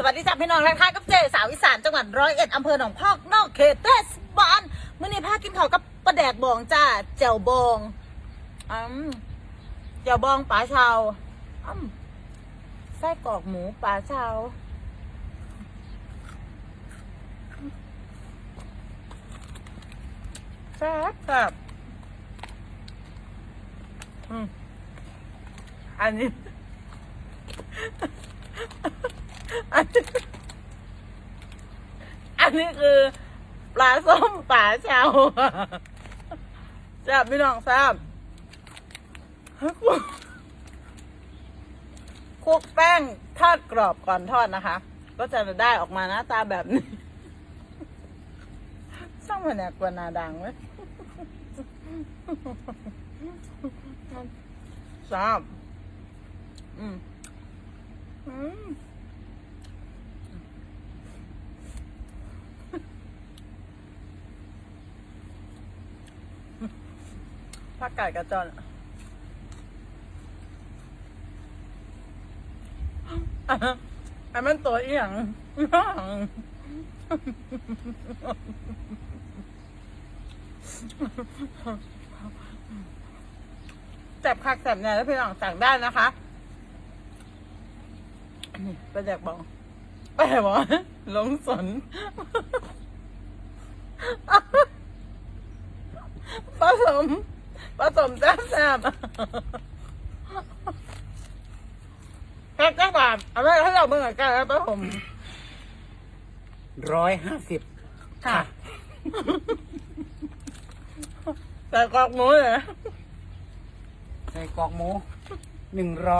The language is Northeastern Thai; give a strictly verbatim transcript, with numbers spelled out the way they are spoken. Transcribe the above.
สวัสดีจ้าพี่น้องนะคะกับเจสาวอีสานจังหวัดร้อยเอ็ดอำเภอหนองพอกนอกเขตเทศบาลมื้อนี้พากินข้าวกับปลาแดกบองจ้าแจ่วบองอืมแจ่วบองปลาชาวอืมไส้กรอกหมูปลาชาวแซ่บแซ่บอืมอันนี้ อันนี้อันนี้คือปลาส้มปลาชาวแซ่บพี่น้องแซ่บคลุกแป้งทอดกรอบก่อนทอดนะคะ ก็จะได้ออกมาหน้าตาแบบนี้ ช่างมันเนี่ยกวนหน้าดังเว้ย แซ่บอืมอืมผักกาดกระจอนอันนั้นตัวอีหยังแซ่บคักแซ่บแน่แล้วพี่น้องสั่งได้นะคะ นี่ปลาแดกบองปลาแดกบองลงสนผสมผสมแซ่บแซ่บแพ็คจักบาทเอาไว้ให้เราเบิ่งกันแล้วผสม ร้อยห้าสิบ ค่ะ ใส่กรอกหมูเลย ใส่กรอกหมูหนึ่งร้อย